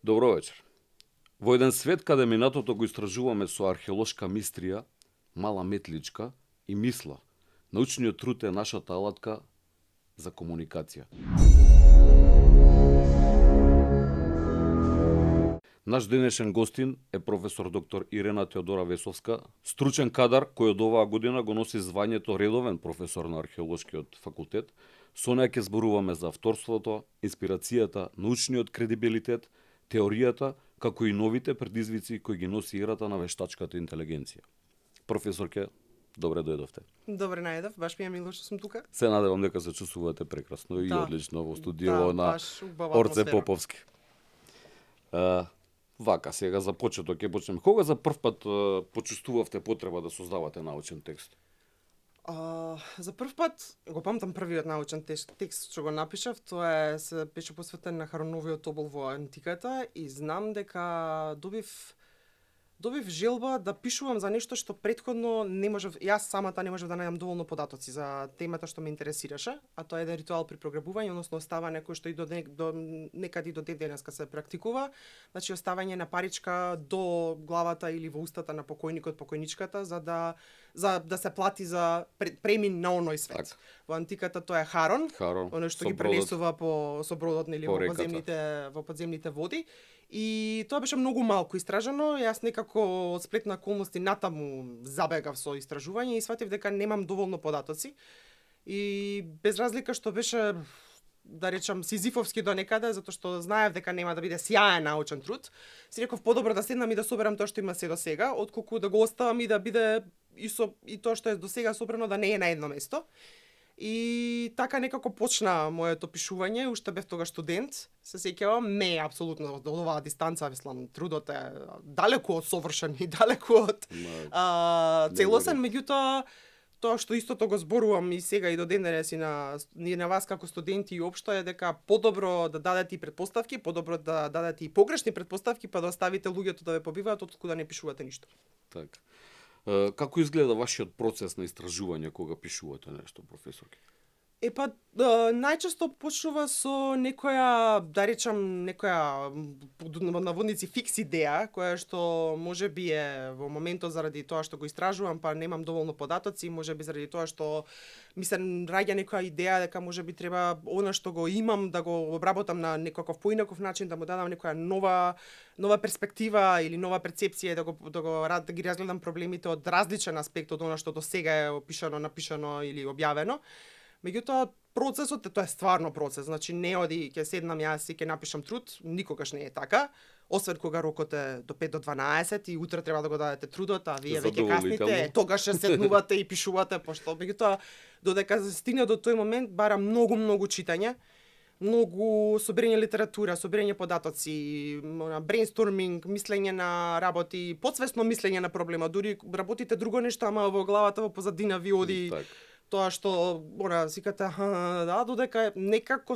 Добро вечер. Во еден свет каде минатото го истражуваме со археолошка мистрија, мала метличка и мисла, научниот труд е нашата алатка за комуникација. Наш денешен гостин е професор доктор Ирена Теодора Весовска, стручен кадар кој од оваа година го носи звањето редовен професор на археолошкиот факултет. Со неја ќе зборуваме за авторството, инспирацијата, научниот кредибилитет, теоријата, како и новите предизвици кои ги носи ерата на вештачката интелигенција. Професорке, добре дојдовте. Добре најдов, баш ми е мило што сум тука. Се надевам дека се чувствувате прекрасно и одлично во студио на Орце Поповски. Вака, сега за почеток ќе почнеме. Кога за прв пат почувствувавте потреба да создавате научен текст? За прв пат го памтам првиот научен текст што го напишав, тоа беше посветен на Хароновиот обол во антиката и знам дека добив желба да пишувам за нешто што претходно не можев, јас самата не можев да најдам доволно податоци за темата што ме интересираше, а тоа е еден ритуал при прогребување, односно оставање кој што и некаде до ден денеска се практикува, значи оставање на паричка до главата или во устата на покојникот, покојничката, за да се плати за премин на оној свет. Так. Во антиката тоа е Харон, оној што ги пренесува со бродот нели во подземните води. И тоа беше многу малку истражано, јас некако од сплет на околности натаму забегав со истражување и сватив дека немам доволно податоци. И без разлика што беше, да речам, сизифовски до некаде, затоа што знаев дека нема да биде сјаен научен труд, си реков подобро да седнам и да соберам тоа што има се до сега, отколку да го оставам и да биде и тоа што е до сега собрано да не е на едно место. И така некако почна моето пишување, уште бев тогаш студент, се сеќавам, не е апсолутно од оваа дистанца, мислам, трудот е далеку од совршен и далеку од целосен, меѓутоа тоа што истото го зборувам и сега и до ден денес и на вас како студенти и општо е дека подобро да дадете и претпоставки, подобро да дадете и погрешни претпоставки, па да оставите луѓето да ве побиваат отколку да не пишувате ништо. Така. Како изгледа вашиот процес на истражување кога пишувате нешто, професорке? Најчесто почнува со некоја, да речам, некоја наводници фикс идеја, која што може би е во моментот заради тоа што го истражувам, па немам доволно податоци, може би заради тоа што ми се раѓа некоја идеја дека може би треба она што го имам да го обработам на некаков поинаков начин, да му дадам некоја нова перспектива или нова перцепција, да ги разгледам проблемите од различен аспект од она што до сега е опишано, напишано или објавено. Меѓутоа, процесот тоа е стварно процес, значи не оди ќе седнам јас и ќе напишам труд, никогаш не е така, освен кога рокот е до 5 до 12 и утре треба да го дадете трудот, а вие веќе касните, тогаш ќе седнувате и пишувате, пошто меѓутоа додека се стигне до тој момент бара многу читање, многу собирање литература, собирање податоци, брейнсторминг, мислење на работи, подсвесно мислење на проблема, дури работите друго нешто, ама во главата во позадина ви оди тоа што сикате, додека е некако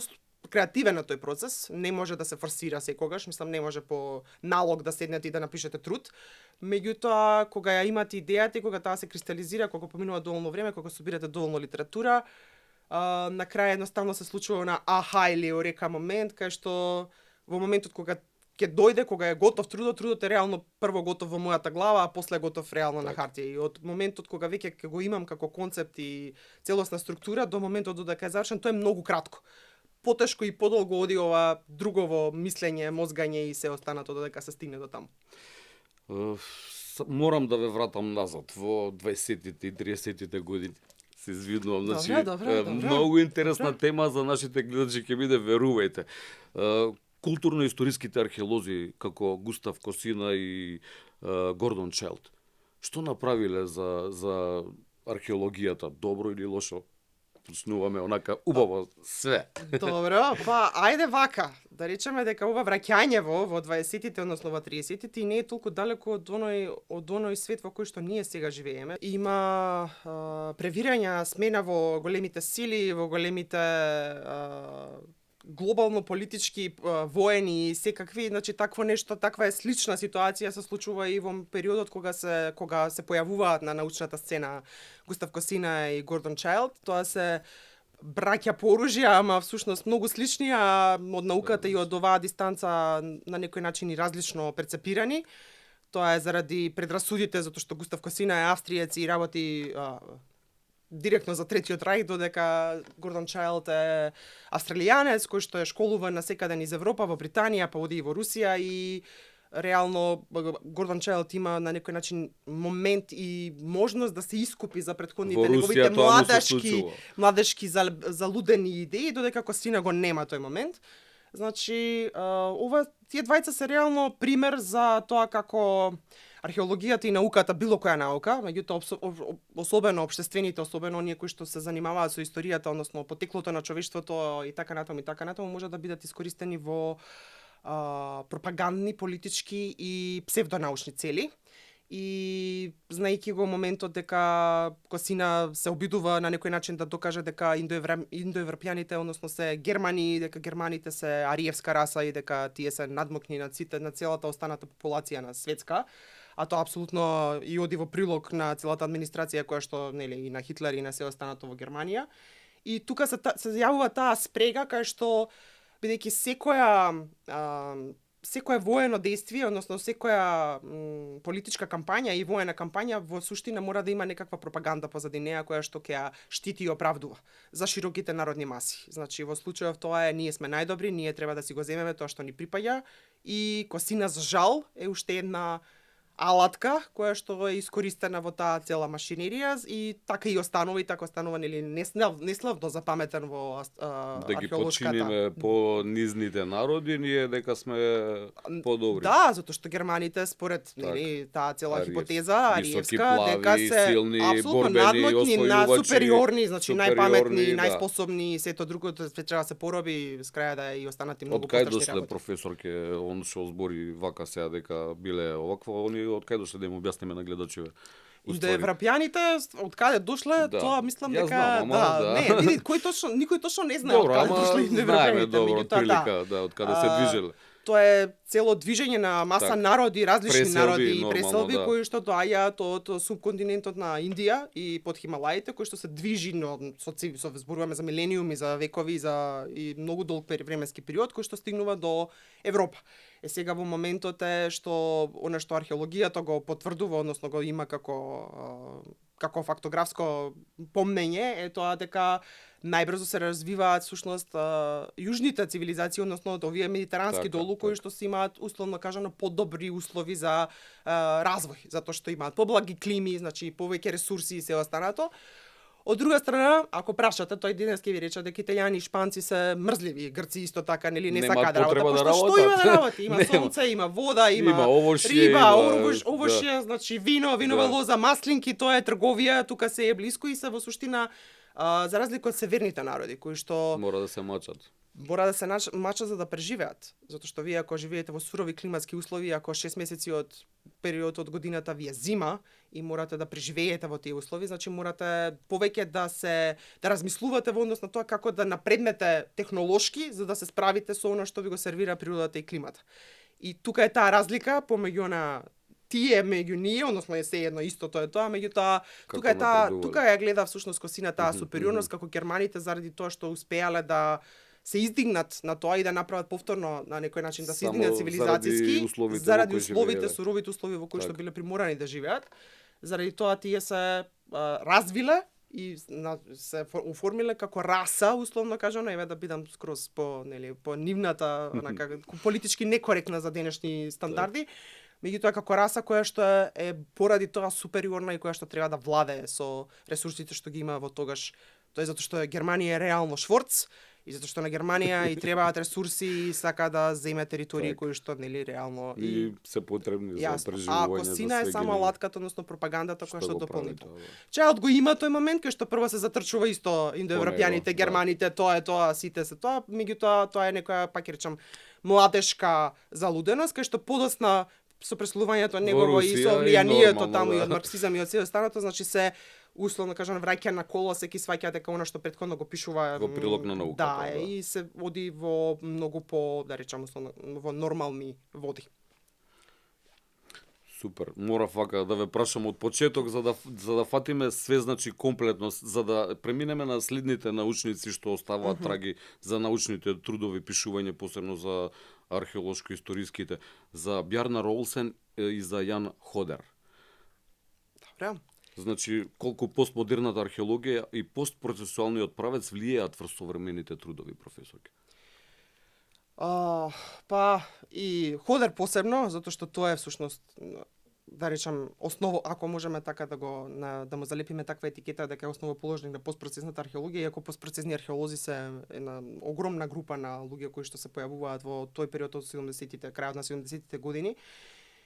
креативен на тој процес, не може да се форсира секогаш, мислам не може по налог да седнете и да напишете труд. Меѓутоа, кога ја имате идејата и кога таа се кристализира, кога поминува доволно време, кога собирате доволно литература, на крај едноставно се случува на аха или орека момент, кај што во моментот кога ќе дојде, кога е готов трудот е реално прво готов во мојата глава, а после готов реално на хартија. И од моментот кога веќе го имам како концепт и целосна структура, до моментот додека е завршен, тоа е многу кратко. Потешко и подолго оди ова другово мислење, мозгање и се останато додека се стигне до таму. Морам да ве вратам назад во 20-тите и 30-тите години. Се извиднувам, значи многу интересна тема за нашите гледачи ќе биде, верувајте. Културно-историските археолози како Густав Косина и Гордон Чайлд, што направиле за археологијата, добро или лошо? Почнуваме онака убаво све. Добро, па ајде вака, да речеме дека ова враќање во 20-тите, односно во 30-тите и не е толку далеко од оној свет во кој што ние сега живееме. Има превирања, смена во големите сили, во големите глобално политички, воени и секакви, значи такво нешто, таква е слична ситуација се случува и во периодот кога се појавуваат на научната сцена Густав Косина и Гордон Чайлд. Тоа се браќа по оружје, ама всушност многу слични, а од науката и од оваа дистанца на некој начин и различно перцепирани. Тоа е заради предрасудите, затоа што Густав Косина е австриец и работи директно за Третиот рај, додека Гордон Чајлд е австралијанец кој што е школуван насекаде низ Европа, во Британија, па оди и во Русија и реално Гордон Чајлд има на некој начин момент и можност да се искупи за претходните неговите младешки залудени идеи, додека Косина го нема тој момент. Значи, тие двајца се реално пример за тоа како археологијата и науката, било која наука, меѓутоа особено општествените, особено оние кои што се занимаваат со историјата, односно потеклото на човештвото и така натаму може да бидат искористени во пропагандни, политички и псевдонаучни цели. И знаејќи го моментот дека Косина се обидува на некој начин да докаже дека индоевропјаните, односно се германи, дека германите се ариевска раса и дека тие се надмокни на целата останата популација на светска, а тоа апсолутно и оди во прилог на целата администрација која што нели и на Хитлер и на се останато во Германија. И тука се јавува таа спрега кај што бидејќи секое воено действие, односно секоја политичка кампања и воена кампања во суштина мора да има некаква пропаганда позади неа која што ќе ја штити и оправдува за широките народни маси. Значи во случајов тоа е ние сме најдобри, ние треба да си го земеме тоа што ни припаѓа и Косина за жал е уште една алатка која што е искористена во таа цела машинерија и така и останува нели неславно запаметен во да ги археолошката. подчиниме по низните народи, ние дека сме подобри. Да, затоа што германите според нели таа цела хипотеза ариевска дека се силни, апсолутно надмокни, супериорни, значи најпаметни, најспособни и сето друго треба да се пороби с краја да и останати многу потрашни работи. Од кај дошле професор ке он што збори вака сега дека биле овакво, они од кај дошле да им објасниме на гледачите? Индоевропјаните од каде дошле, тоа мислам дека не, никој точно не знае од каде дошле индоевропјаните, меѓутоа од каде се движеле. Тоа е цело движење на маса народи, различни народи и преселби кои што доаѓаат од субконтинентот на Индија и под Хималаите, кои што се движи со зборуваме за милениуми, за векови, и многу долг временски период кој што стигнува до Европа. Сега во моментот е што она што археологијата го потврдува, односно го има како фактографско помнење, е тоа дека најбрзо се развиваат всушност јужните цивилизации, односно овие медитерански долу кои што се имаат условно кажано подобри услови за развој, затоа што имаат поблаги клими, значи повеќе ресурси и се останато. Од друга страна, ако прашате, тој денес ќе ви рече дека италијани и шпанци се мрзливи, грци исто така, нели не сакаат да работат, пошто што има да работи? Има сонце, има вода, има риба, овошје, значи винова лоза, маслинки, тоа е трговија, тука се е блиску и се во суштина за разлика од северните народи кои што мора да се мачат. Мора да се мачат за да преживеат, затоа што вие ако живеете во сурови климатски услови, ако 6 месеци од период од годината ви е зима и морате да преживеете во тие услови, значи морате повеќе да размислувате во однос на тоа како да напреднете технолошки за да се справите со она што ви го сервира природата и климата. И тука е таа разлика помеѓу тие меѓу ние, односно е се едно исто тоа, меѓутоа тука ја гледа всушност Косина таа супериорност како германите заради тоа што успеале да се издигнат на тоа и да направат повторно на некој начин да се издигнат цивилизацијски заради условите, суровите услови во кои што биле приморани да живеат. Заради тоа тие се развиле и се оформиле како раса, условно кажано, еве да бидам скроз по нивната, политички некоректна за денешни стандарди. Меѓутоа како раса која што е поради тоа супериорна и која што треба да владее со ресурсите што ги има во тогаш. Тоа е затоа што Германија е реално Шворц и затоа што на Германија и требаат ресурси и сака да земе територии кои што нели реално и се потребни за преживување. А Косина е само алатката, односно пропагандата која што дополни тоа. Чајлд го има тој момент кај што прво се затрчува исто индоевропјаните, германите, тоа сите се тоа, меѓутоа тоа е некоја пак речам младешка залуденост кај што подосна со преслувањето негово и со влијанието таму и од марксизам и од се останато, значи се условно кажано враќа на колосек и сваќа дека она што претходно го пишува во прилог на науката. Да, и се оди во многу по, да речам, во нормални води. Супер. Мора вака да ве прашам од почеток за да фатиме све, значи комплетно, за да преминеме на следните научници што оставаат траги за научните трудови, пишување посебно за археолошко-историските, за Бjarne Roldsen и за Јан Ходер. Добре. Значи, колку постмодерната археологија и постпроцесуалниот правец влијаат врз современите трудови, професорке? Па и Ходер посебно, затоа што тоа е всушност, да речам, ако можеме така да му залепиме таква етикета дека е основоположник на постпроцесната археологија, иако постпроцесни археолози се една огромна група на луѓе кои што се појавуваат во тој период од 70-тите, крајот на 70-тите години.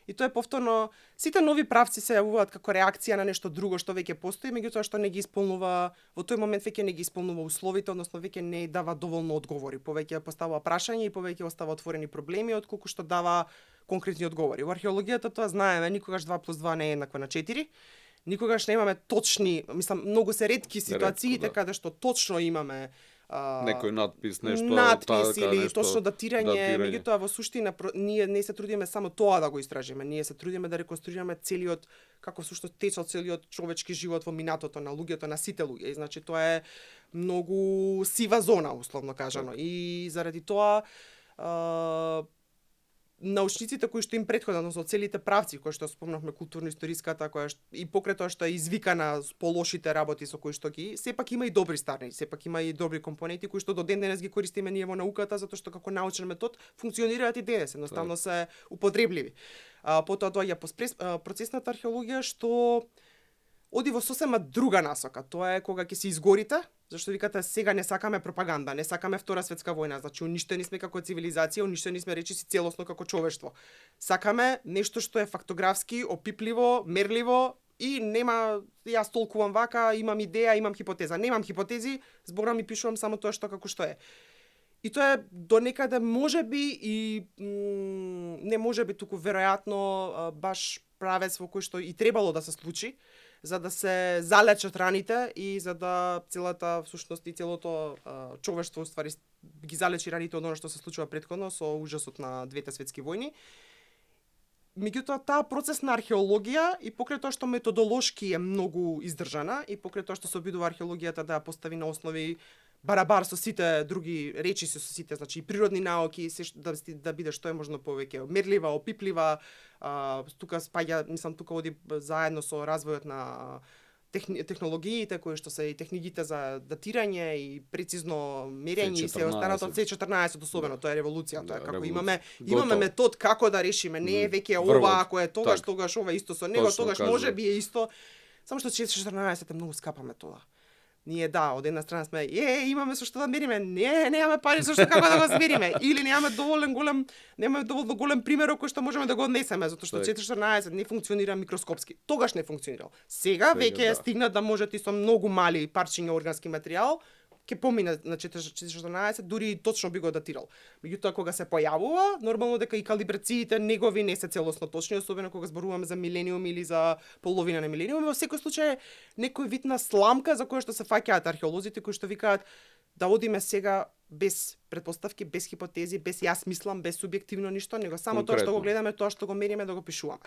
И тоа е повторно, сите нови правци се јавуваат како реакција на нешто друго што веќе постои, меѓутоа што не ги исполнува, во тој момент веќе не ги исполнува условите, односно веќе не дава доволно одговори, повеќе поставува прашања и повеќе остава отворени проблеми отколку што дава конкретни одговори. Во археологијата тоа знаеме, никогаш 2 + 2 не е еднакво на 4. Никогаш немаме точни, многу се ретки ситуациите каде што точно имаме некој надпис, нешто или нешто, точно датирање. Меѓутоа во суштина ние не се трудиме само тоа да го истражиме, ние се трудиме да реконструираме целиот, како всушност течел целиот човечки живот во минатото на луѓето, на сите луѓе. И значи тоа е многу сива зона, условно кажано. И заради тоа научниците кои што им претходат, односно целите правци кои што спомнавме, културно-историската, која и покрај тоа што е извикана по лошите работи со кои што сепак има и добри страни, сепак има и добри компоненти кои што до ден денес ги користиме ние во науката, затоа што како научен метод функционираат и денес, едноставно се употребливи. Потоа доаѓа процесната археологија што оди во сосема друга насока. Тоа е кога ќе се изгорите, зашто викате сега не сакаме пропаганда, не сакаме Втора светска војна, значи уништени сме како цивилизација, уништени сме речиси целосно како човештво. Сакаме нешто што е фактографски, опипливо, мерливо и нема јас толкувам вака, имам идеја, имам хипотеза. Немам хипотези, зборам и пишувам само тоа што како што е. И тоа е до некаде можеби и не можеби, туку веројатно баш правец во кој што и требало да се случи, за да се залечат раните и за да целата всушност и целото човештво ствари ги залечи раните од она што се случува претходно со ужасот на двете светски војни. Меѓутоа таа процесна археологија и покрај тоа што методолошки е многу издржана и покрај тоа што се обидува археологијата да ја постави на основи барабар со сите други речиси, со сите, значи природни науки, да биде што е можно повеќе мерлива, опиплива, тука спаѓа, тука оди заедно со развојот на технологиите кои што се и техниките за датирање и прецизно мерење и се останато од C14 особено, тоа е револуција, тоа е како имаме метод како да решиме, не е веќе ова ако е тогаш ова исто со него, тогаш можеби е исто, само што C14 е многу скапа метода. Ние од една страна сме, имаме со што да мериме, немаме пари со што како да го смериме, или немаме доволно голем пример кој што можеме да го однесеме, затоа што 414 не функционира микроскопски. Тогаш не функционирал. Сега веќе стигна да можете и со многу мали парчиња органски материјал, ќе помине на 414, дури точно би го датирал. Меѓутоа кога се појавува, нормално дека и калибрациите негови не се целосно точни, особено кога зборуваме за милениум или за половина на милениум. Во секој случај некој вид на сламка за која што се фаќаат археолозите кои што викаат да одиме сега без претпоставки, без хипотези, без јас мислам, без субјективно ништо, него само тоа што го гледаме, тоа што го мериме да го пишуваме.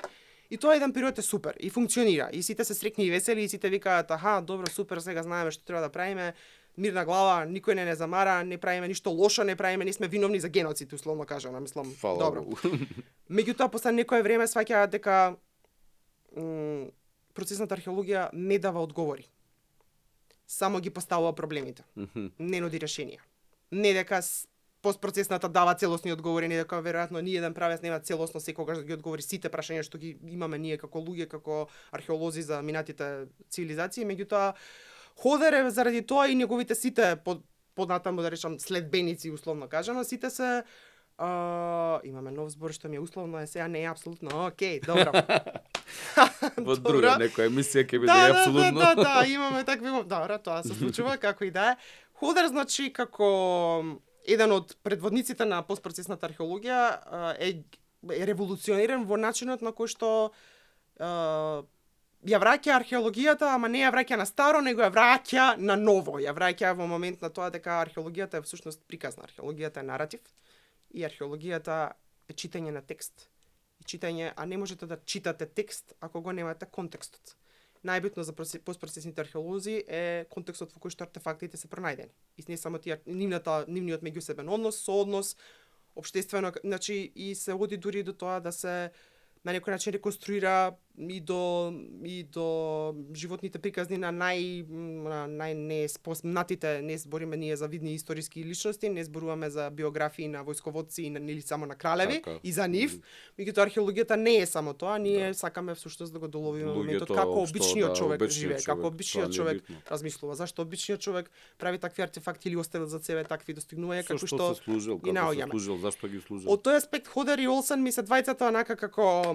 И тоа еден период е супер и функционира. И сите се среќни и весели и сите викаат, добро, супер, сега знаеме што треба да правиме. Мирна глава, никој не замара, не правиме ништо лошо, не сме виновни за геноцид, условно кажано, мислам, добро. Меѓутоа, после некое време сваќаат дека процесната археологија не дава одговори. Само ги поставува проблемите. Не нуди решенија. Не дека постпроцесната дава целосни одговори, не дека веројатно ни еден правец нема целосно секогаш да ги одговори сите прашања што ги имаме ние како луѓе, како археолози за минатите цивилизации, меѓутоа Ходер е заради тоа и неговите сите поднатаму да речам следбеници условно кажано, сите се имаме нов збор што ми е условно, сега не е апсолутно. Океј, добро. Во друга некоја емисија ќе биде апсолутно. Да, имаме такви, добро, тоа се случува како и да е. Ходер значи како еден од предводниците на постпроцесната археологија е револуциониран во начинот на кој што ја враќа археологијата, ама не ја враќа на старо, него ја враќа на ново. Ја враќа во момент на тоа дека археологијата е всушност приказна. Археологијата е наратив и археологијата е читање на текст. и читање, а не можете да читате текст ако го немате контекстот. Најбитно за постпроцесните археолози е контекстот во кој што артефактите се пронајдени. И не само тие нивниот меѓусебен однос, сооднос, општествено, значи и се оди дури до тоа да се на некој начин реконструира и до животните приказни на најнеспознатите, не збориме ние за видни историски личности, не зборуваме за биографии на војсководци или само на кралеви и за нив. Меѓутоа археологијата не е само тоа, ние сакаме всушност да го доловиме моментот како обичниот човек живее, како обичниот човек размислува, зашто обичниот човек прави такви артефакти или оставил за себе такви достигнувања како што ги наоѓаме. Зашто ги служил? Од тој аспект Ходер и Олсен ми се двајцата онака како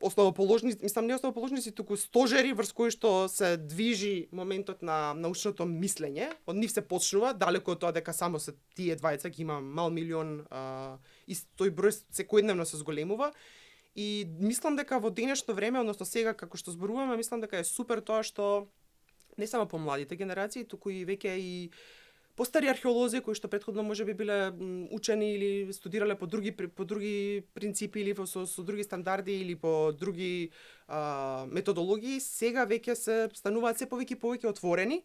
основоположници, мислам не основоположници, туку стожери врз кои што се движи моментот на научното мислење. Од нив се почнува, далеку од тоа дека само се тие двајца, ги има мал милион и тој број секојдневно се зголемува. И мислам дека во денешно време, односно сега како што зборуваме, мислам дека е супер тоа што не само по младите генерации, туку и веќе и постари археолози кои што претходно можеби биле учени или студирале по други принципи или со други стандарди или по други методологии, сега веќе се стануваат се повеќе отворени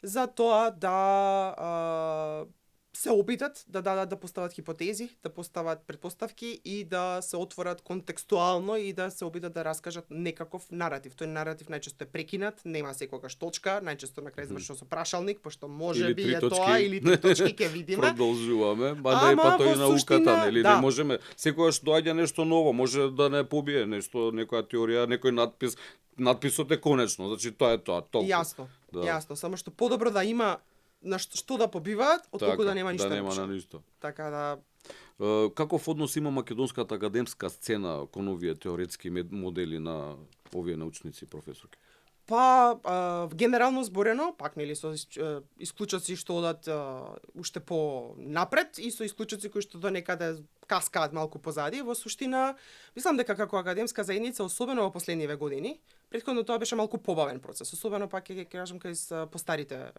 за тоа да се обидат да постават хипотези, да постават претпоставки и да се отворат контекстуално и да се обидат да раскажат некаков наратив. Тој наратив најчесто е прекинат, нема секогаш точка, најчесто на крај завршува со прашалник, пошто може би е тоа или три точки ќе видиме. Продолжуваме, да е па тој науката, нели? Не можеме, секогаш доаѓа нешто ново, може да не побие нешто, некоја теорија, некој надпис. Надписот е конечно, значи тоа е тоа, толку. Јасно, само што подобро да има на што да побиваат, оттолку да нема ништо. Да нема на ништо. Така да каков однос има македонската академска сцена кон овие теоретски модели на овие научници, професорки? Па, генерално зборено, пак нели со исклучоци што одат уште по напред и со исклучоци кои што до некаде каскаат малку позади, во суштина, мислам дека како академска заедница, особено во последниве години, претходно тоа беше малку побавен процес, особено пак ќе кажам кај постарите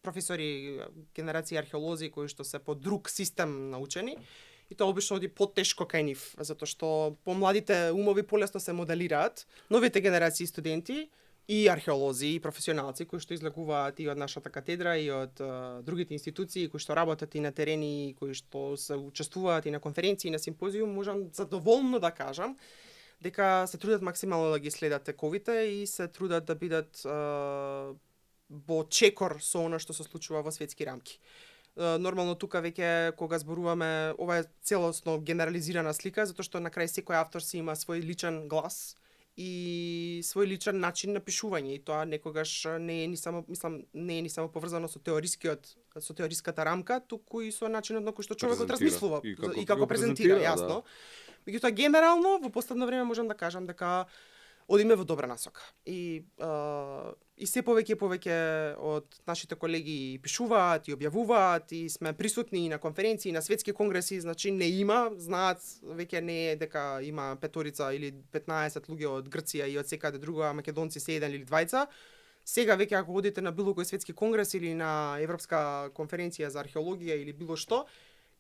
професори, генерации археолози кои што се по друг систем научени. И тоа обично оди потешко кај нив, затоа што помладите умови полесно се моделираат, новите генерации студенти и археолози и професионалци кои што излегуваат и од нашата катедра и од другите институции кои што работат и на терени и кои што се учествуваат и на конференции и на симпозиум, можам задоволно да кажам дека се трудат максимално да ги следат тековите и се трудат да бидат во чекор со она што се случува во светски рамки. Нормално тука веќе кога зборуваме, ова е целосно генерализирана слика, затоа што на крај секој автор си има свој личен глас и свој личен начин на пишување и тоа некогаш не е ни само, мислам, не е ни само поврзано со теориската рамка, туку и со начинот на кој што човекот размислува и како презентира, јасно. Меѓутоа генерално во последно време можам да кажам дека одиме во добра насока. И се повеќе од нашите колеги пишуваат и објавуваат и сме присутни и на конференции, и на светски конгреси, значи не има, знаат, веќе не е дека има петорица или 15 луѓе од Грција и од секаде друга, македонци се еден или двајца. Сега веќе ако одите на било кој светски конгрес или на Европска конференција за археологија или било што,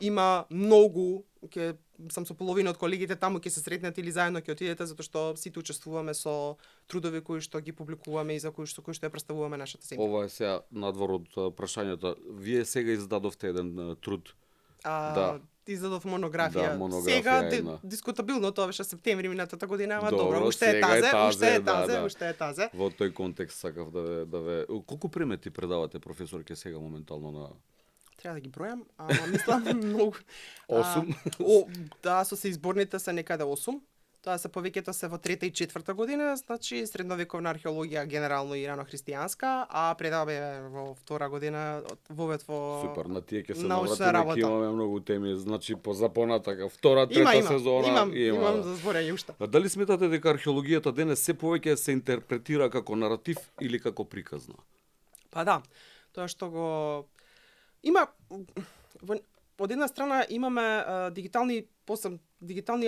има многу, ќе сам со половина од колегите таму ќе се сретнете или заедно ќе отидете затоа што сите учествуваме со трудови кои што ги публикуваме и за кои што ја представуваме нашата земја. Ова е сега надвор од прашањата. Вие сега издадовте еден труд. Да. Издадов монографија. Да, монографија сега дискутабилно, тоа беше септември минатата година, ама добро, уште е тазе. Во тој контекст сакав да ве колку премети предавате, професорке, сега моментално на треба да ги бројам, ама мислам многу. 8? Да, со се изборните се некаде 8. Тоа се повеќето се во 3-та и 4-та година, значи средновековна археологија генерално и рано-христијанска, а предаваме во 2-та година вовед во Супер, на тие ќе се навратиме, ќе имаме многу теми, значи по запонатака 2-та, 3-та сезона имам за зборење уште. Дали сметате дека археологијата денес се повеќе се интерпретира како наратив или како приказна? Па да, тоа што го има од една страна имаме дигитални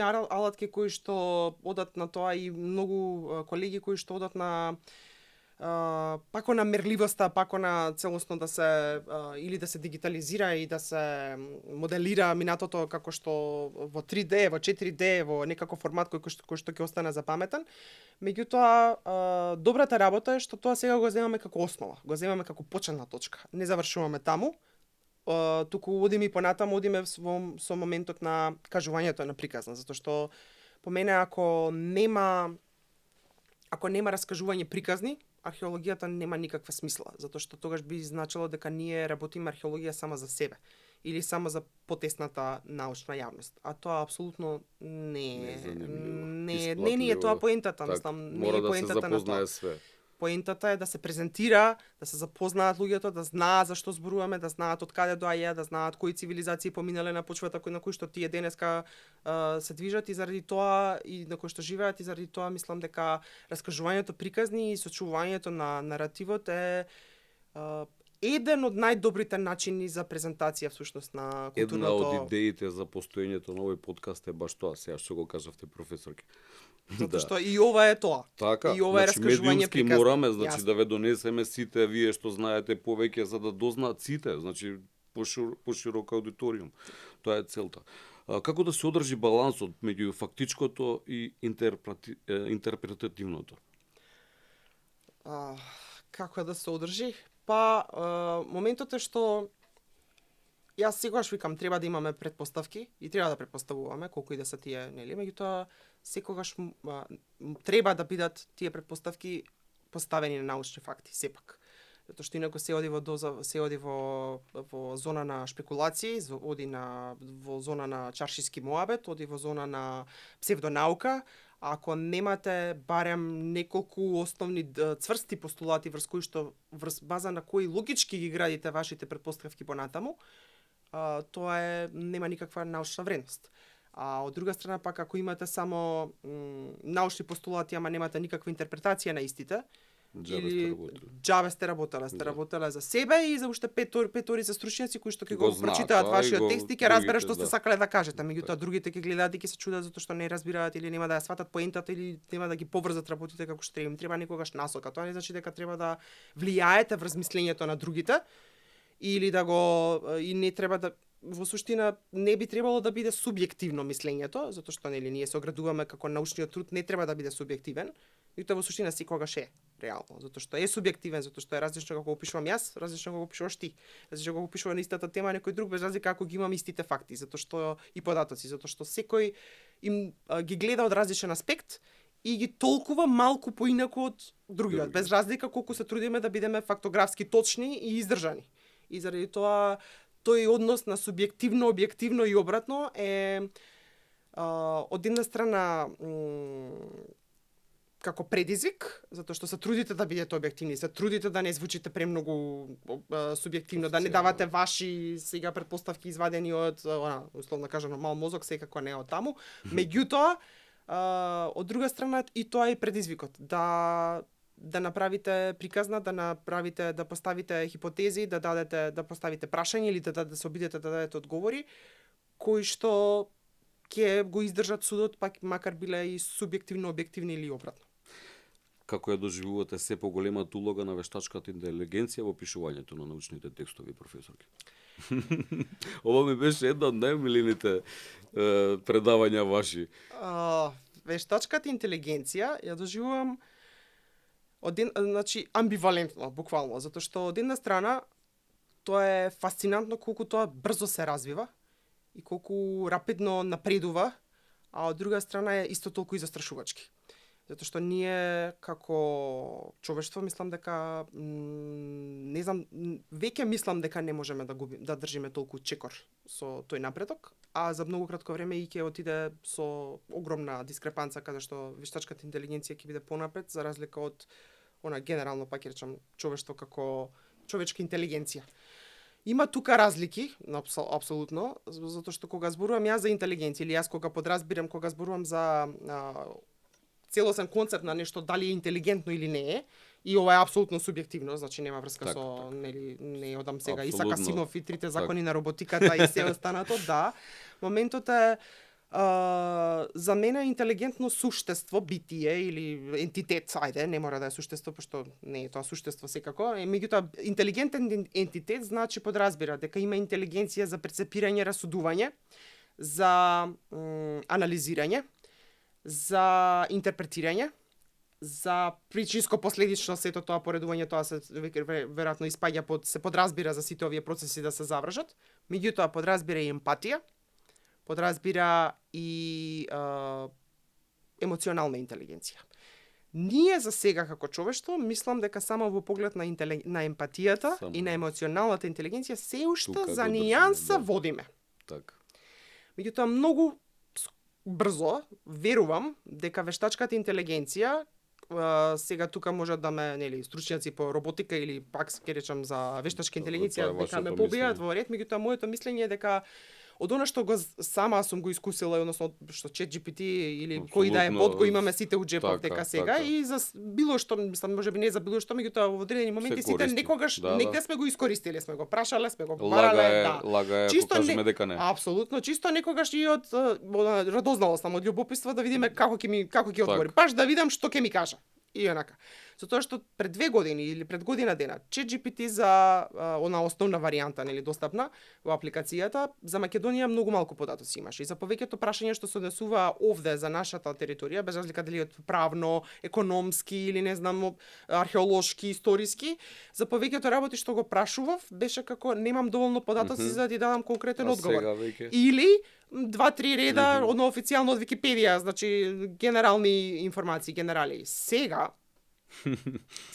алатки кои што одат на тоа и многу колеги кои што одат на пако на мерливоста, пако на целосно да се или да се дигитализира и да се моделира минатото како што во 3D, во 4D, во некаков формат кој што ќе остане запаметен. Меѓутоа, добрата работа е што тоа сега го земаме како основа, го земаме како почетна точка. Не завршуваме таму, туку одиме и понатаму, одиме со моментот на кажувањето на приказна, затоа што по мене ако нема раскажување приказни, археологијата нема никаква смисла, затоа што тогаш би значило дека ние работиме археологија само за себе или само за потесната научна јавност. А тоа апсолутно не е тоа поентата, мислам, не е поентата на тоа. Све. Поентата е да се презентира, да се запознаат луѓето, да знаат зашто зборуваме, да знаат од каде доаѓа, да знаат кои цивилизации поминале на почвата на кои што тие денеска се движат и заради тоа и на кои што живеат и заради тоа мислам дека раскажувањето приказни и сочувувањето на наративот е еден од најдобрите начини за презентација всушност на културното. Една од идеите за постоењето на овој подкаст е баш тоа, сега што го кажавте, професорке. Затоа што и ова е тоа. Така, и ова е раскажување медиумски мораме, значи да ве донесеме сите вие што знаете повеќе за да дознаат сите, значи поширок аудиториум. Тоа е целта. Како да се одржи балансот меѓу фактичкото и интерпретативното? Како да се одржи? Моментот е што јас секогаш викам треба да имаме претпоставки и треба да претпоставуваме колку и да се тие, нели, меѓутоа секогаш треба да бидат тие претпоставки поставени на научни факти сепак. Затоа што инаку се оди во зона на шпекулации, оди во зона на чаршиски моабет, оди во зона на псевдонаука. Ако немате барем неколку основни цврсти постулати врз база на кои логички ги градите вашите претпоставки понатаму, тоа нема никаква научна вредност. А од друга страна пак ако имате само научни постулати, ама немате никаква интерпретација на истите, џабе сте работеле за себе и за уште петори за стручњаци кои што ќе го прочитаат вашиот текст и ќе разберат што сте сакале да кажете, меѓутоа другите ќе гледаат и ќе се чудат затоа што не разбираат или нема да ја сватат поентата или нема да ги поврзат работите како што треба некогаш насока. Тоа не значи дека треба да влијаете врз мислењето на другите или и не треба да во суштина не би требало да биде субјективно мислењето, затоа што нели ние се оградуваме како научниот труд не треба да биде субјективен, и тоа во суштина секогаш е реално, затоа што е субјективен, затоа што е различно како го опишувам јас, различно како го опишуваш ти, различно како го опишува на истата тема некој друг, без разлика ако ги имам истите факти, затоа што и податоци, затоа што секој им ги гледа од различен аспект и ги толкува малку поинаку од другиот, без разлика колку се трудиме да бидеме фактографски точни и издржани. И заради тоа тој однос на субјективно, објективно и обратно е од една страна како предизвик, затоа што се трудите да бидете објективни, се трудите да не звучите премногу субјективно, да не давате ваши сега претпоставки извадени од условно кажано мал мозок, секако не од таму. Меѓутоа, од друга страна и тоа е предизвикот, да направите приказна, да поставите хипотези, да поставите прашања или да се обидете да дадете одговори кои што ќе го издржат судот, пак макар биле и субјективно, објективни или обратно. Како ја доживувате се поголемата улога на вештачката интелигенција во пишувањето на научните текстови, професорки? Ова ми беше една од најмилените предавања ваши. Вештачката интелигенција ја доживувам амбивалентно, буквално, затоа што од една страна тоа е фасцинантно колку тоа брзо се развива и колку рапидно напредува, а од друга страна е исто толку и застрашувачки. Затоа што ние како човештво мислам дека веќе мислам дека не можеме да држиме толку чекор со тој напредок, а за многу кратко време и ќе отиде со огромна дискрепанца каде што вештачката интелигенција ќе биде понапред за разлика од генерално пак ќе речам човештво како човечка интелигенција. Има тука разлики, апсолутно, затоа што кога зборувам јас за интелигенција или јас кога подразбирам кога зборувам за целосен концепт на нешто дали е интелигентно или не е, и ова е апсолутно субјективно, значи нема врска со нели не одам сега Исак Асимов и трите закони на роботиката и се останато, да. Моментот е За мене интелигентно суштество, битие или ентитет, ајде, не мора да е суштество, пошто не е тоа суштество секако, меѓутоа интелигентен ентитет значи подразбира дека има интелигенција за перцепирање, расудување, за анализирање, за интерпретирање, за причинско-последично сето тоа поредување, тоа се веројатно испаѓа се подразбира за сите овие процеси да се завршат. Меѓутоа подразбира и емпатија, подразбира и емоционална интелигенција. Ние за сега како човештво мислам дека само во поглед на емпатијата и на емоционалната интелигенција се уште за нијанса водиме. Така. Меѓутоа многу брзо верувам дека вештачката интелигенција, сега тука може да ме, нели, стручњаци по роботика или пак ќе речам за вештачка интелигенција, дека ме побијат во ред, меѓутоа моето мислење е дека од она што сама сум го искусила, односно што ChatGPT или кој да е бот го имаме сите у џепот дека сега и за било што, мислам, можеби не за било што, меѓутоа во одредени моменти сите некогаш негде сме го искористиле, сме го прашале, сме го барале, Лага е, покажеме дека не. Апсолутно, чисто некогаш и од радозналост, од љубопитство да видиме како ќе одговори, баш да видам што ќе ми кажа. И онака. Затоа што пред 2 години или пред година дена ChatGPT за она основна варијанта, нели, достапна во апликацијата, за Македонија многу малку податоци имаше. И за повеќето прашања што се однесува овде за нашата територија, без разлика дали од правно, економски или не знам, археолошки, историски, за повеќето работи што го прашував, беше како немам доволно податоци за да ти дадам конкретен одговор. Или 2-3 реда одно официјално од Википедија, значи генерални информации, генерали. Сега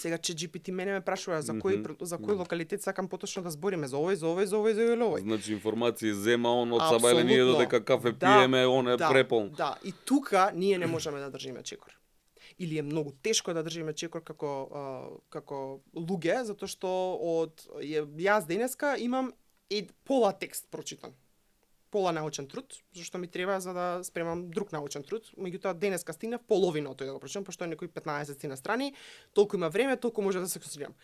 ChatGPT мене ме прашува за кој локалитет сакам поточно да збориме, за овој. Значи информации зема он од сабајле ние додека кафе пиеме, он е препол. Да, и тука ние не можеме да држиме чекор. Или е многу тешко да држиме чекор како луѓе, затоа што јас денеска имам пола текст прочитан. Пола научен труд, зашто ми треба за да спремам друг научен труд. Меѓутоа денеска стигнав половина од тој да го прочитам, пошто е некои 15 на страни, толку има време, толку може да се концентрирам.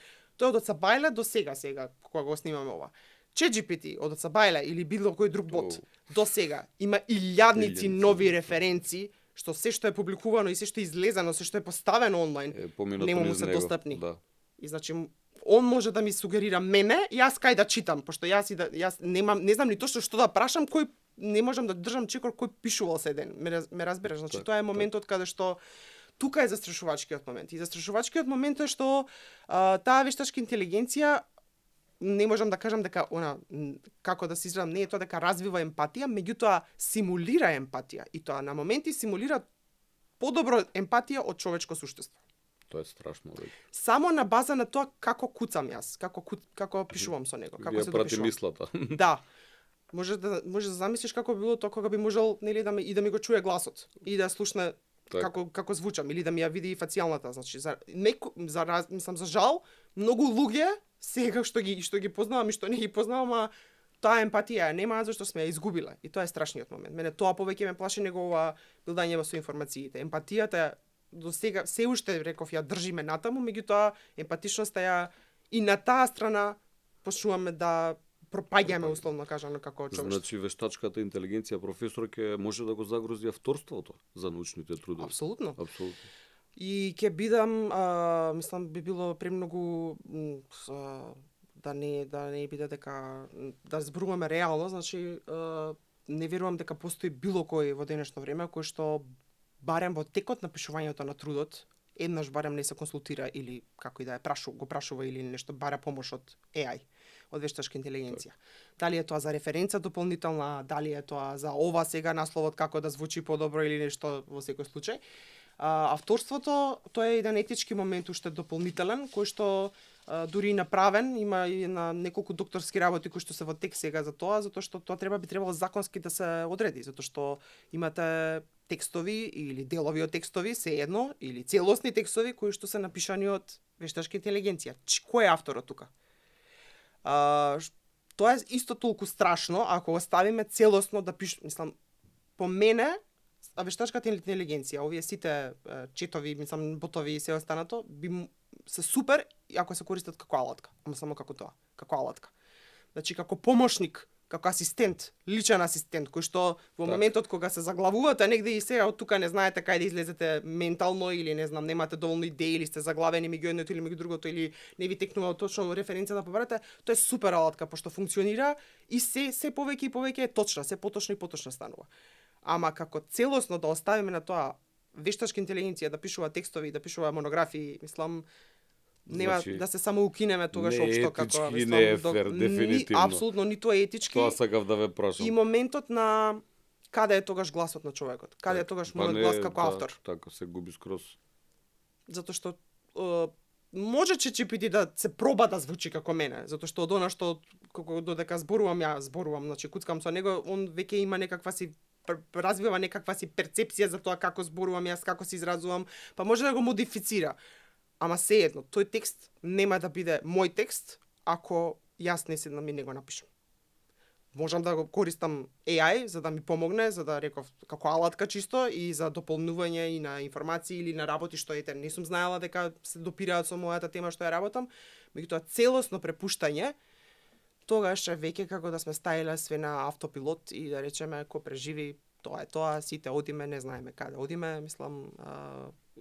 Тоа од Сабајле до сега кога го снимаме ова. ChatGPT од Сабајле или било кој друг бот до сега има илјадници нови референци, што се што е публикувано и се што е излезено, се што е поставено онлайн, нема му се достапни. Да. И значи он може да ми сугерира мене, јас кај да читам, пошто јас не знам ни точно што да прашам, кој не можам да држам чекор кој пишувал се ден. Ме разбираш, значи тоа е моментот каде што тука е застрашувачкиот момент. И застрашувачкиот момент е што таа вештачка интелигенција, не можам да кажам дека како да се изразам, не е тоа дека развива емпатија, меѓутоа симулира емпатија и тоа на моменти симулира подобро емпатија од човечко суштество. Тоа е страшно. Само на база на тоа како куцам јас, како пишувам со него, како се допишувам. Мислата. Да. Може да замислиш како би било тоа кога би можел, нели, да ми го чуе гласот и да слушне како звучам или да ми ја види и фацијалната, значи за жал многу луѓе сега што ги познавам и што не ги познавам, таа емпатија нема зашто сме ја изгубиле и тоа е страшниот момент. Мене тоа повеќе ме плаши него ова билдање со информациите. Емпатијата до сега се уште реков ја држиме натаму, меѓутоа емпатичноста ја и на таа страна почнуваме да пропаѓаме условно кажано како човештво. Значи вештачката интелигенција професор ќе може да го загрози авторството за научните трудови. Апсолутно. Апсолутно. И ќе бидам, мислам би било премногу да не биде дека да зборуваме реално, значи не верувам дека постои било кој во денешно време кој што барем во текот на пишувањето на трудот еднаш барем не се консултира или како и да го прашува или нешто бара помош од AI, од вештачка интелигенција. Дали е тоа за референца дополнителна, дали е тоа за ова сега насловот како да звучи подобро или нешто во секој случај. Авторството, тоа е еден етички момент уште дополнителен, кој што дури направен, има и на неколку докторски работи кои што се во тек сега за тоа, затоа што тоа би требало законски да се одреди, затоа што имате текстови или делови од текстови, се едно, или целосни текстови кои што се напишани од вештачка интелигенција. Кој е авторот тука? Тоа е исто толку страшно ако оставиме целосно да мислам, по мене вештачката интелигенција, овие сите четови, мислам, ботови и се останато, би се супер ако се користат како алатка, ама само како тоа, како алатка. Значи како помошник како асистент, личен асистент, кој што во Так. моментот кога се заглавувате негде и сега од тука не знаете кај да излезете ментално или не знам, немате доволно идеи или сте заглавени меѓу едното или меѓу другото или не ви текнува точно референција да побарате, тоа е супер алатка пошто функционира и се повеќе и повеќе е точна, се поточно и поточно станува. Ама како целосно да оставиме на тоа вештачка интелигенција да пишува текстови, да пишува монографии, мислам нема Значи, да се само укинеме тогаш не е општо како етички, мислам, не е фер, дефинитивно. апсолутно ниту е етички. Тоа сакав да ве прашам. И моментот на каде е тогаш гласот на човекот? Каде е тогаш Па мојот не, глас како да, автор? Така се губи скроз. Затоа што може ChatGPT да се проба да звучи како мене, затоа што од она што како додека зборувам, значи куцкам со него, он веќе има некаква си развива некаква си перцепција за тоа како зборувам јас, како се изразувам, па може да го модифицира. Ама сеедно, тој текст нема да биде мој текст ако јас не седнам и не го напишам. Можам да го користам AI за да ми помогне, за да реков како алатка чисто и за дополнување и на информации или на работи што ете не сум знаела дека се допираат со мојата тема што ја работам, меѓутоа целосно препуштање тогаш е веќе како да сме стаиле све на автопилот и да речеме ко преживи тоа е тоа, сите одиме, не знаеме каде одиме, мислам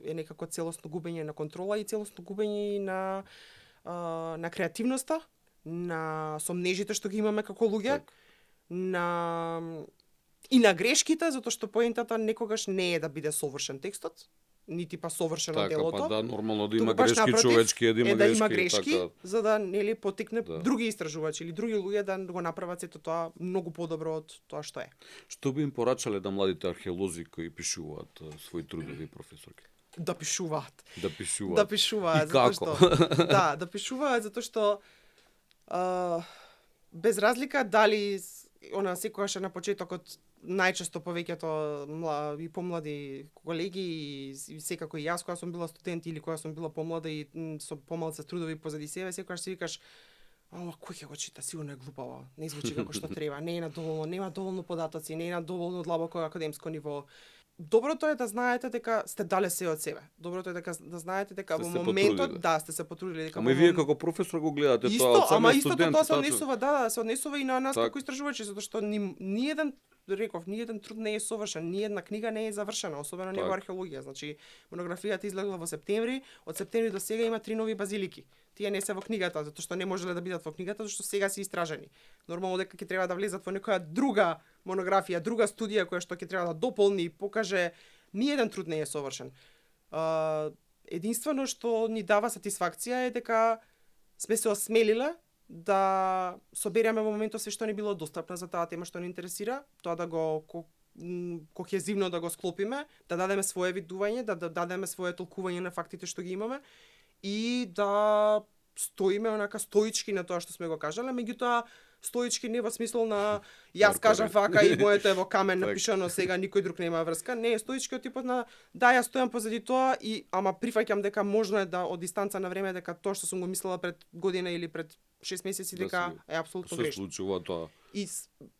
е некако целосно губење на контрола и целосно губење и на креативноста, на сомнежите што ги имаме како луѓе, Так. и на грешките, затоа што поентата некогаш не е да биде совршен текстот, нити па совршено Така, делото. па да, нормално да има Туку баш грешки напротив, човечки, да има е да грешки. има грешки, Така, за да нели потикне Да. други истражувачи или други луѓе да го направат сето тоа многу подобро од тоа што е. Што би им порачале да младите археолози кои пишуваат своји трудови, професорки? Да пишуваат. Да пишуваат. Да пишуваат, И затоа како? што да пишуваат затоа што без разлика дали она секогаш е на почетокот најчесто повеќето и помлади колеги и секако и јас кога сум била студент или кога сум била помлада и со помалце трудови позади себе, секогаш си викаш кој ќе го чита, сигурно е глупаво, не звучи како што треба, не е на доволно, нема доволно податоци, не е на доволно длабоко академско ниво. Доброто е да знаете дека сте дале се од себе. Доброто е дека да знаете дека Сте во се моментот потрудиле. Сте се потрудиле дека Ама и вие како професор го гледате исто, тоа од ама самиот истото студент. тоа се тачно. однесува, се однесува и на нас Так. како истражувачи, затоа што ни еден труд не е совршен, ни една книга не е завршена, особено не во Так. археологија. Значи, монографијата излегла во септември, од септември до сега има 3 нови базилики. Тие не се во книгата, затоа што не можеле да бидат во книгата, затоа што сега се истражени. Нормално дека ќе треба да влезат во некоја друга монографија, друга студија која што ќе треба да дополни и покаже ни еден труд не е совршен. Единствено што ни дава сатисфакција е дека сме се осмелиле да собереме во моментот се што ни било достапно за таа тема што ни интересира, тоа да го кохезивно да го склопиме, да дадеме свое видување, да дадеме свое толкување на фактите што ги имаме и да стоиме онака стоички на тоа што сме го кажале, меѓутоа стоички не во смисол на јас кажав вака и моето е во камен напишано, сега никој друг нема врска. Не, стоички од типот на да јас стојам позади тоа и ама прифаќам дека можно е да од дистанца на време дека тоа што сум го мислела пред година или пред 6 месеци дека е апсолутно се грешно. случува тоа. И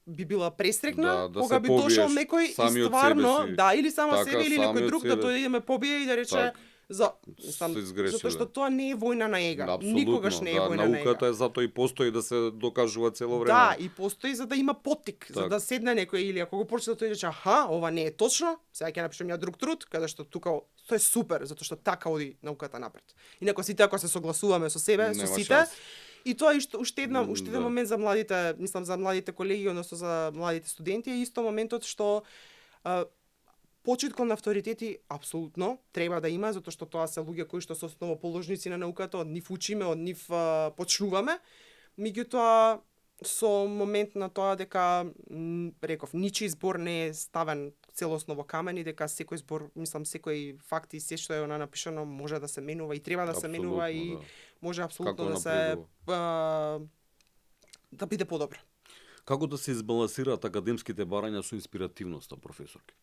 би била престрекна Да кога се би дошол побиеш некој и сами од стварно, себе си. да, или само Така, себе или сами некој од друг себе. да дојде да ме побие и да рече Так. за Се изгрешиле. затоа што тоа не е војна на ега. Апсолутно, Никогаш не е да, војна на ега. науката е затоа и постои да се докажува цело време. Да, и постои за да има поттик, за Так. да седне некој или ако го прочита тој рече, аха, ова не е точно, сега ќе напишам ја друг труд, каде што тука тоа е супер, затоа што така оди науката напред. Инаку сите ако се согласуваме со себе, со Нема сите, шанс. и тоа е уште еден Да. момент за младите, мислам за младите колеги, односно за младите студенти, е исто моментот што почит кон авторитети апсолутно треба да има, затоа што тоа се луѓе кои што се основоположници на науката, од нив учиме, од нив почнуваме. Меѓутоа со момент на тоа дека реков ничи збор не е ставен целосно во камен и дека секој збор, мислам секој факт и се што е она напишано може да се менува и треба да се менува и да. може апсолутно Како да се да биде подобро. Како да се избалансираат академските барања со инспиративноста, професорки?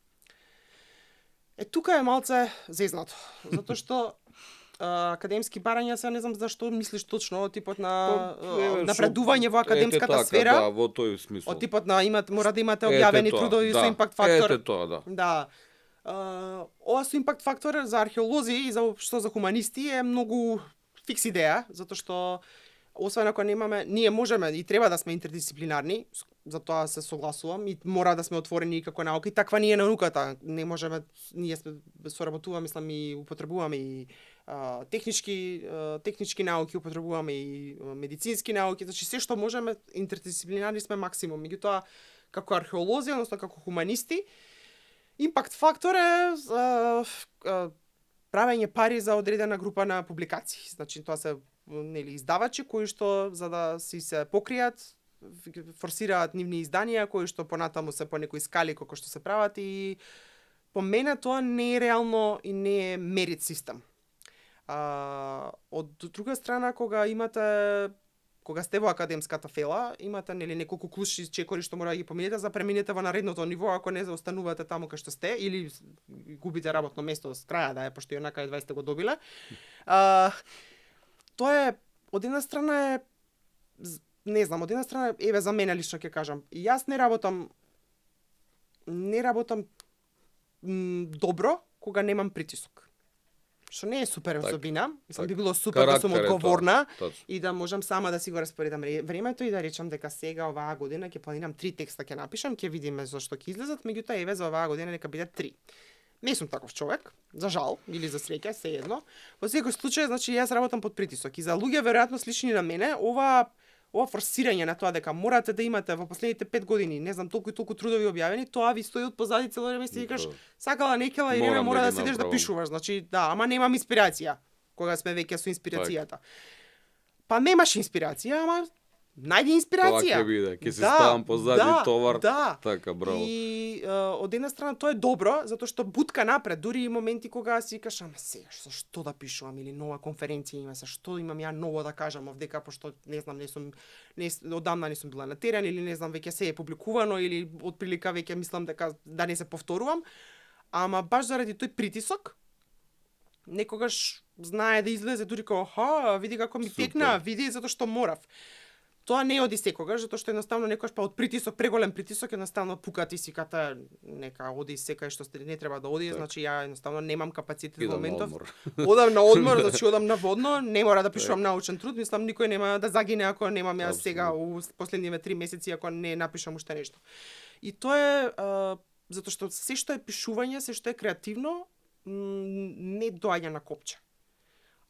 Тука е малце зезнато, затоа што академски барања се не знам зашто мислиш точно од типот на напредување во академската така, сфера. Да, во тој смисол. Од типот на мора да имате објавени трудови со импакт фактор. Ете тоа, да. Да. Ова со импакт фактор за археолози и за што за хуманисти е многу фикс идеја, затоа што освен ако немаме, ние можеме и треба да сме интердисциплинарни, за тоа се согласувам и мора да сме отворени како наука и таква ние науката. Не можеме, ние сме соработуваме, мислам и употребуваме и технички науки, употребуваме и медицински науки, значи се што можеме интердисциплинарни сме максимум. Меѓутоа како археолози, односно како хуманисти, импакт фактор е правење пари за одредена група на публикации. Значи тоа се издавачи кои што за да си се покријат форсираат нивни изданија кои што понатаму се по некои скали како што се прават и по мене тоа не е реално и не е мерит систем. Од друга страна кога сте во академската фела, имате неколку клучни чекори што мора да ги поминете за преминете во наредното ниво ако не останувате таму кај што сте или губите работно место с краја да е пошто и онака едва сте го добиле. Тоа е од една страна е не знам, од една страна еве за мене лично ќе кажам. Јас не работам добро кога немам притисок. Што не е супер особина, мислам би било супер да сум одговорна и да можам сама да си го распоредам времето и да речам дека сега оваа година ќе планирам 3 текста ќе напишам, ќе видиме зашто ќе излезат, меѓутоа еве за оваа година нека биде 3. Не сум таков човек, за жал или за среќа, сеедно. Во секој случај, значи јас работам под притисок и за луѓе веројатно слични на мене, ова форсирање на тоа дека морате да имате во последните 5 години, не знам, толку и толку трудови објавени, тоа ви стои од позади цело време и си викаш, сакала некела Ирена мора да седиш да пишуваш, значи да, ама немам инспирација. Кога сме веќе со инспирацијата. Па немаш инспирација, ама најди инспирација. Тоа ќе биде, ќе се ставам позади товар. Така, браво. И од една страна тоа е добро, затоа што бутка напред, дури и моменти кога си кажеш, ама сега што да пишувам или нова конференција има, што имам ја ново да кажам овдека, пошто не знам, одамна не сум била на терен или не знам, веќе се е публикувано или отприлика веќе мислам дека да не се повторувам, ама баш заради тој притисок некогаш знае да излезе дури како види како ми текна, види затоа што морав. Тоа не оди секогаш, затоа што едноставно некогаш од притисок, преголем притисок, едноставно пука ти си ката нека оди секај што не треба да оди, значи ја едноставно немам капацитет во моментов. Одам на одмор, значи одам на водно, не мора да пишувам научен труд, мислам никој нема да загине ако немам ја сега у последниве 3 месеци ако не напишам уште нешто. И тоа е затоа што се што е пишување, се што е креативно, не доаѓа на копче.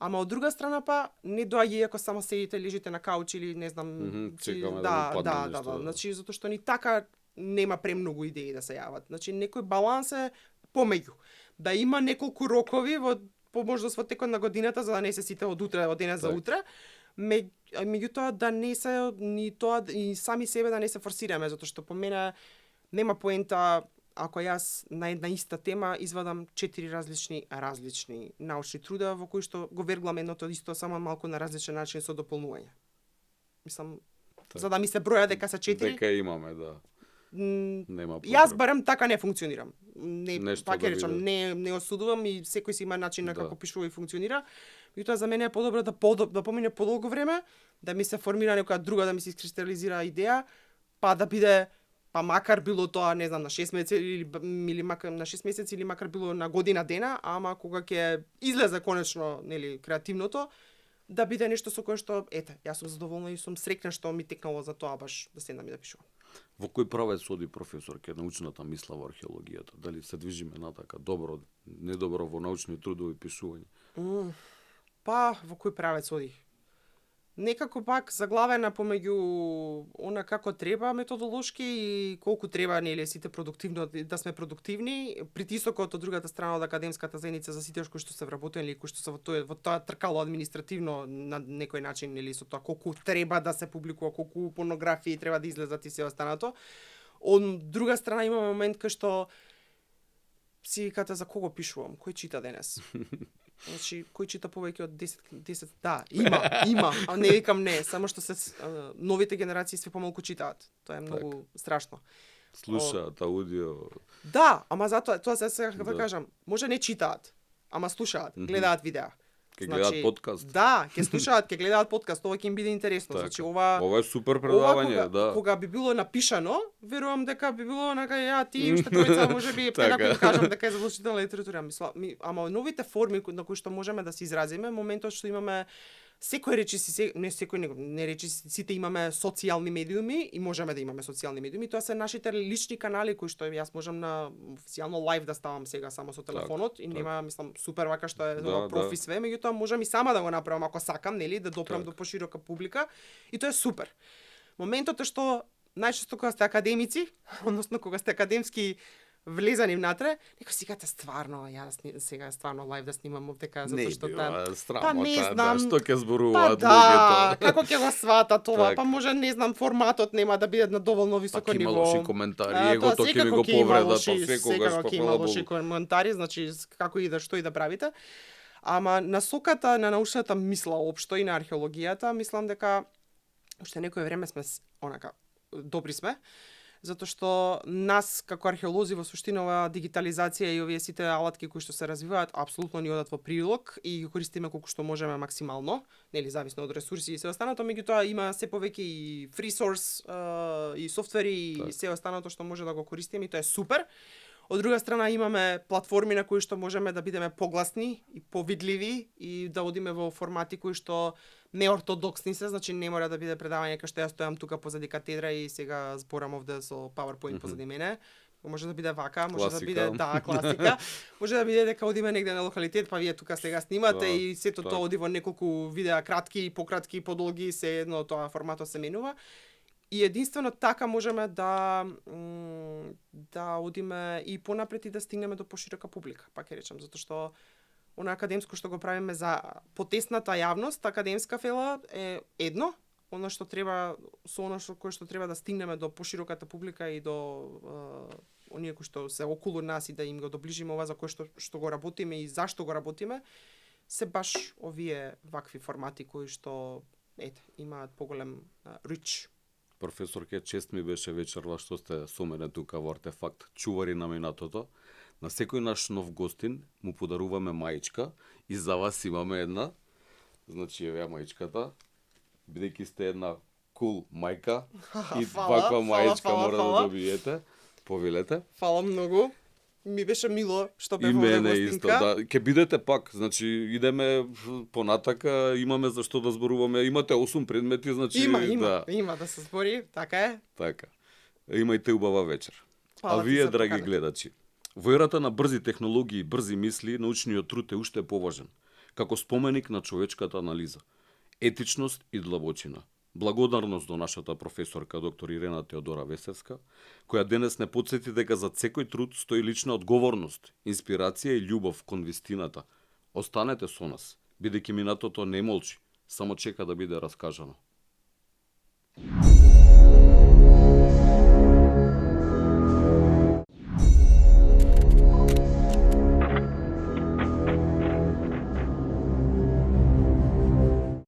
Ама од друга страна па не доаѓа ако само седите, лежите на кауч или не знам, значи затоа што ни така нема премногу идеи да се јават. Значи некој баланс е помеѓу. Да има неколку рокови по можност во текот на годината за да не се сите од утре, од денес за утре. Меѓутоа да не се ни тоа и сами себе да не се форсираме, затоа што по мене нема поента ако јас на една иста тема извадам 4 различни научни труда во кои што го верглам едното исто само малку на различен начин со дополнување. Мислам, за да ми се броја дека се 4. Дека имаме, да. Нема потреб. Јас барем така не функционирам. Пак ќе речам, не осудувам и секој си има начин на како пишува и функционира. Меѓутоа за мене е подобро да помине подолго време, да ми се формира некоја друга, да ми се искристализира идеја, па да биде макар било тоа, не знам, на 6 месеци или макар на 6 месеци или макар било на година дена, ама кога ќе излезе конечно, нели, креативното, да биде нешто со кое што, јас сум задоволна и сум среќна што ми текнало за тоа баш да седнам и да пишувам. Во кој правец оди професор ке научната мисла во археологијата? Дали се движиме натака добро, недобро во научни трудови пишување? Па, во кој правец оди? Некако пак заглавена помеѓу она како треба методолошки и колку треба нели сите продуктивно да сме продуктивни, притисокот од другата страна од академската заедница за сите кои што се вработени или кои што се во тоа тркало административно на некој начин или со тоа колку треба да се публикува, колку монографии треба да излезат и се останато. Од друга страна има момент кај што си викате за кого пишувам, кој чита денес. Значи, кој чита повеќе од 10, да, има, а не викам не, само што се новите генерации све помалку читаат. Тоа е многу страшно. Слушаат аудио. Да, ама затоа тоа сега да кажам, може не читаат, ама слушаат, гледаат видеа. Ке гледаат подкаст. Да, ке слушаат, ке гледаат подкаст, ова ќе им биде интересно. Значи ова е супер предавање, да. Кога би било напишано, верувам дека би било онака ти уште тројца можеби да кажам дека е задолжителна литература. Ама новите форми на кои што можеме да се изразиме, моментот што имаме секој речиси, не секој, не речиси, сите имаме социјални медиуми и можеме да имаме социјални медиуми. Тоа се нашите лични канали кои што јас можам на официјално лайв да ставам сега само со телефонот и нема, мислам, супер вака што е профи све, меѓутоа можам и сама да го направам ако сакам, нели, да допрам до поширока публика и тоа е супер. Моментот е што најчесто кога сте академици, односно кога сте академски влезани внатре, некој сикате стварно, јас сега стварно лайв да снимам овдека затоа што па не знам, што ќе зборуваат луѓето. Да, како ќе го свата тоа? Так. Па може не знам форматот нема да биде на доволно високо ниво. Има лоши коментари, егото ќе ми го повреда, па секогаш па има лоши коментари, значи како и да што и да правите. Ама насоката на научната мисла општо и на археологијата, мислам дека уште некое време сме онака добри сме. Затоа што нас како археолози во суштина оваа дигитализација и овие сите алатки кои што се развиваат апсолутно ни одат во прилог и ги користиме колку што можеме максимално, нели зависно од ресурси и се останато, меѓутоа има се повеќе и free source и софтвери и се останато што може да го користиме и тоа е супер. Од друга страна имаме платформи на кои што можеме да бидеме погласни и повидливи и да одиме во формати кои што неортодоксни се, значи не мора да биде предавање кај што јас стојам тука позади катедра и сега зборам овде со PowerPoint позади мене. Може да биде вака, може класика. Да биде класика. Може да биде дека одиме негде на локалитет, па вие тука сега снимате и сето тоа оди во неколку видеа кратки, пократки, подолги, се едно тоа форматот се менува. И единствено така можеме да одиме и понапред и да стигнеме до поширока публика, пак ќе речам, затоа што она академско што го правиме за потесната јавност, академска фела е едно, она што треба со она кое што треба да стигнеме до пошироката публика и до оние кои што се околу нас и да им го доближиме ова за кое што го работиме и зашто го работиме, се баш овие вакви формати кои што имаат поголем reach. Професорке, чест ми беше вечерва што сте со мене тука во Артефакт, чувари на минатото. На секој наш нов гостин му подаруваме маичка и за вас имаме една. Значи еве маичката. Бидејќи сте една кул мајка и ваква маичка мора да добиете. Повелете. Фала многу. Ми беше мило што бе во гостинка. Исто, да. Ке бидете пак, значи идеме понатака, имаме за што да зборуваме. Имате 8 предмети, значи има да се збори, така е. Така. Имајте убава вечер. Фала а вие, драги гледачи, во ерата на брзи технологии и брзи мисли, научниот труд е уште поважен, како споменик на човечката анализа, етичност и длабочина. Благодарност до нашата професорка доктор Ирена Теодора Весевска, која денес не потсети дека за секој труд стои лична одговорност, инспирација и љубов кон вистината. Останете со нас, бидејќи минатото не молчи, само чека да биде раскажано.